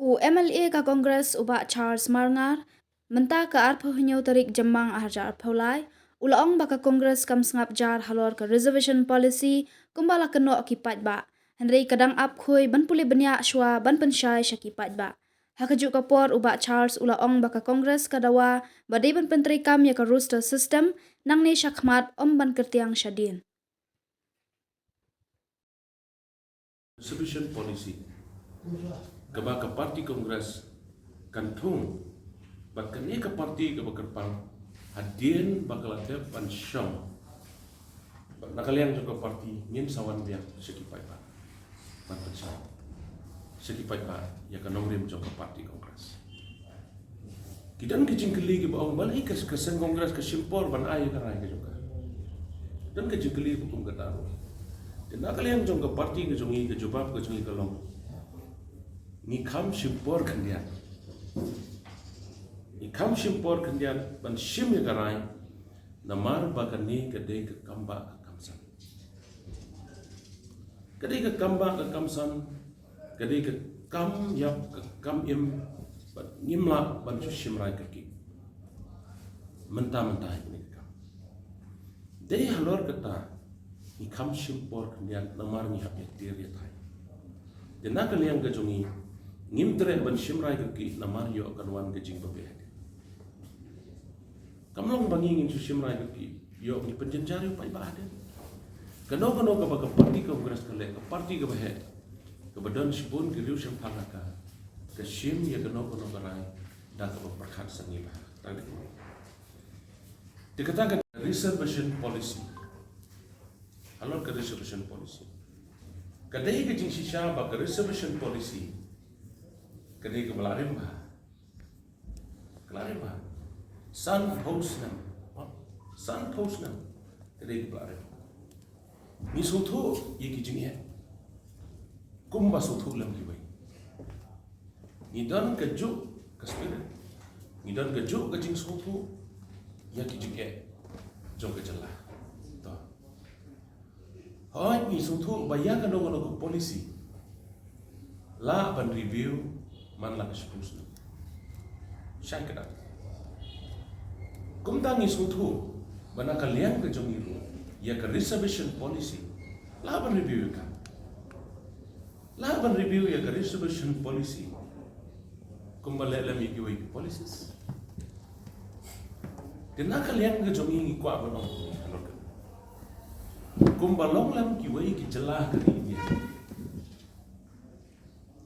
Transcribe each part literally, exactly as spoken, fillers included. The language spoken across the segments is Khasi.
U M L A ka Congress u Bah Charles Marngar, mynta ka arphew hynñiew tarik Jymmang arhajar arphew lai, u la ong ba ka Congress kam sngap jar halor ka reservation policy kumba la kynnoh ki paidbah. Hynrei ka dang ap khuid ban pule bniah shuwa ban pynshai sha ki paidbah. Ha kajuh ka por u Bah Charles u la ong ba ka Congress ka dawa ba dei ban pyntreikam ïa ka roster system nangne shakhmat, ym ban kyrtiang shadien. Reservation policy kaba ka party Congress kan thung bad kane ka party kaba kyrpang hadien ba ka la dep ban shong. Bad na ka liang jong ka party ngin sa wan biang sha ki paidbah ban pynshong sha ki paidbah ïa ka nongrim jong ka party Congress. Ki don ki jingkylli kiba ong balei ka seng Congress ka shim por ban ai ïa ka rai ka jong ka. Don ki jingkylli ba kum kata ruh. Te na ka liang jong ka party ka jong ngi ka jubab ka jong ngi ka long, ngi kham shim por khyndiat. Ngi kham shim por khyndiat ban shim ïa ka rai. Namar ba kane ka dei ka kam bah ka kam san. Ka dei ka kam bah ka kam san. Ka dei ka kam ïap ka kam im. Bad ngim lah ban shu shim rai kyrkieh. Mynta mynta hi kane ka kam. Dei halor kata ngi kham shim por khyndiat namar ngi hap ïatiar ïathait. Te na ka liang ka jong ngi ngim treh ban shim rai kyrkieh namar ïoh kan wan ka jingbabe hadien. Kam long ba ngi ngin shu shim rai kyrkieh, ïoh ngi pynjynjar ïa u paidbah hadien. Kano kano kaba ka party Congress ka leh, ka party kaba heh, kaba don shibun ki riew shemphang ha ka, ka shim ïa kano kano ka rai da kaba pyrkhat sangeh bha. Tang dei. Te kata ka reservation policy. Halor ka reservation policy, ka dei ka jingshisha ba ka reservation policy ka dei kaba la rim bha. Ka la rim bha. Sanphew snem. Sanphew snem ka dei kaba la rim. Ngi sngewthuh ïa ki jingeh kumba sngewthuh lem kiwei. Ngi don kajuh ka spirit, ngi don kajuh ka jingsngewthuh ïa ki jingeh jong ka jylla. To, hooid ngi sngewthuh ba ïa kano kano ka policy lah ban review man la ka shiphew snem. Shai kdar. Kumta ngi sngewthuh ba na ka liang ka jong ngi ruh ïa ka reservation policy lah ban review ïa ka. Lah ban review ïa ka reservation policy kumba leh lem ïa kiwei ki policies. Te na ka liang ka jong ngi ngi kwah ban ong kumba long lem kiwei ki jylla ha ka ri India.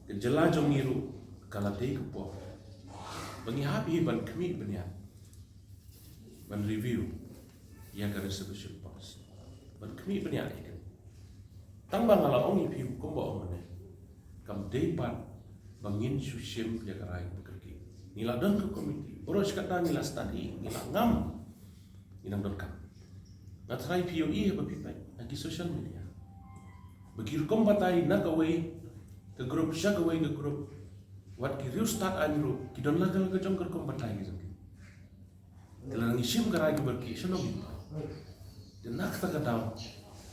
Ka jylla jong ngi ruh ka la dei ka por ba ngi hap hi ban khmih bniah ban review ïa ka reservation policy. Ban khmih bniah ïa ka. Tang ba nga la ong ïa phi kumba ong mynne, kam dei pat ba ngin shu shim ïa ka rai ba kyrkieh. Ngi la don ka committee, baroh shi katta ngi la study, ngi la ngam. Ngi nang donkam. Nga tharai phi ïohi haba phi peit ha ki social media ba ki rukom batai na kawei ka group sha kawei ka group, wat ki riewstad aiñ ruh ki don la ka la ka jong ka rukom batai ka jong ki. Te lada ngi shim ka rai kaba kyrkieh shano ngin poi? Te na kata ka daw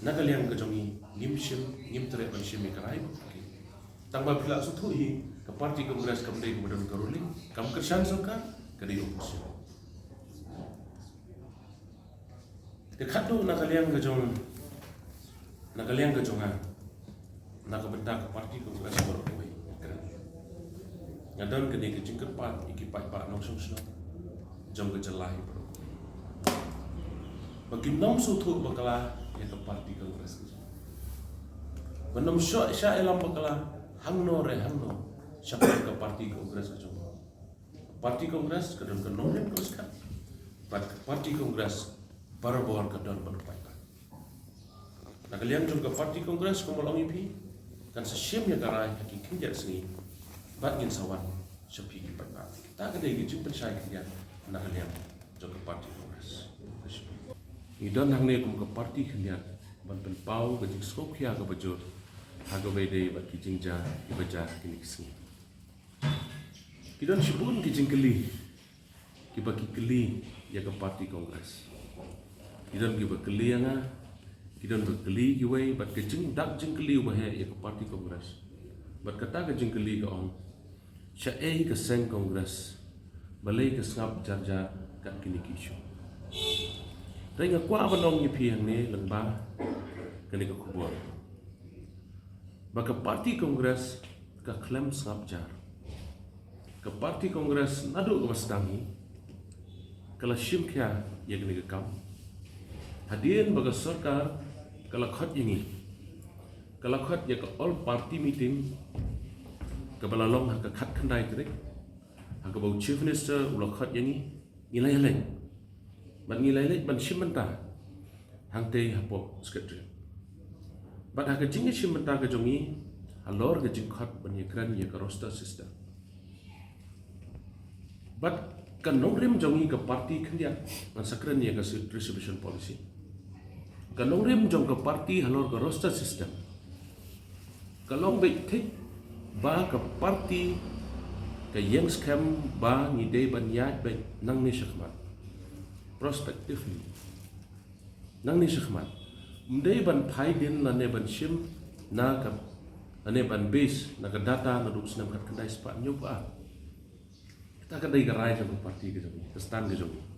na ka liang ka jong ngi ngim shim, ngim treh ban shim ïa ka rai kaba kyrkieh. Tang ba phi la sngewthuh hi ka party Congress kam dei kaba don ka ruling, kam kyrshan sorkar, ka dei opposition. Te khatduh na ka liang ka jong, na ka liang ka jong nga, na ka bynta ka party Congress baroh kawei, nga don kane ka jingkyrpad ïa ki paidbah nongshong shnong jong ka jylla hi baroh kawei ba kin nym sngewthuh bakla ïa ka party Congress ka jong nga. Ba nym shoh shah ïalam bakla hangno re hangno shaphang ka party Congress ka jong nga. Party Congress ka don ka nongrim kaba skhem bad ka party Congress barabor ka don bad u paidbah. Na ka liang jong ka party Congress kumba la ong ïa phi, kan sa shim ïa ka rai ha ki khyndiat sngi bad ngin sa wan sha phi ki paidbah. Kata ka dei ka jingpynshai khyndiat na ka liang jong ka party Congress. Ngi don hangne kum ka party khyndiat ban pynpaw ka jingsngewkhia kaba jur ha kaba ïadei bad ki jingjia kiba jia ha kine ki sngi. Ki don shibun ki jingkylli kiba ki kylli ïa ka party Congress. Ki don kiba kylli ïa nga, ki don ba kylli kiwei, bad ka jingdak jingkylli uba heh ïa ka party Congress. Bad kata ka jingkylli ka ong, Shaei ka seng Congress balei ka sngap jar jar kat kine ki issue? Hynrei nga kwah ban ong ïa phi hangne lyngba kane ka khubor ba ka party Congress ka khlem sngap jar. Ka party Congress naduh kaba sdang hi ka la shim khia ïa kane ka kam. Hadien ba ka sorkar ka la khot ïa ngi, ka la khot ïa ka all party meeting kaba la long ha ka khatkhyndai tarik, ha kaba u Chief Minister u la khot ïa ngi, ngi la ïaleit. Bad ngi la ïaleit ban shim bynta hangtei hapoh Secretariat. Bad ha ka jingïashim bynta ka jong ngi halor ka jingkhot ban ïakren ïa ka roster system, bad ka nongrim jong ngi ka party khyndiat ban sa kren ïa ka reservation policy. Ka nongrim jong ka party halor ka roster system ka long beit thik ba ka party ka ïeng skhem ba ngi dei ban ïaid beit nangne shakhmat, prospectively, nangne shakhmat. Ym dei ban phai dien lane ban shim na ka, lane ban base na ka data naduh snem khatkhyndai spah hynñiewphew ar. Kata ka dei ka rai jong ka party ka jong ngi, ka stand ka jong ngi.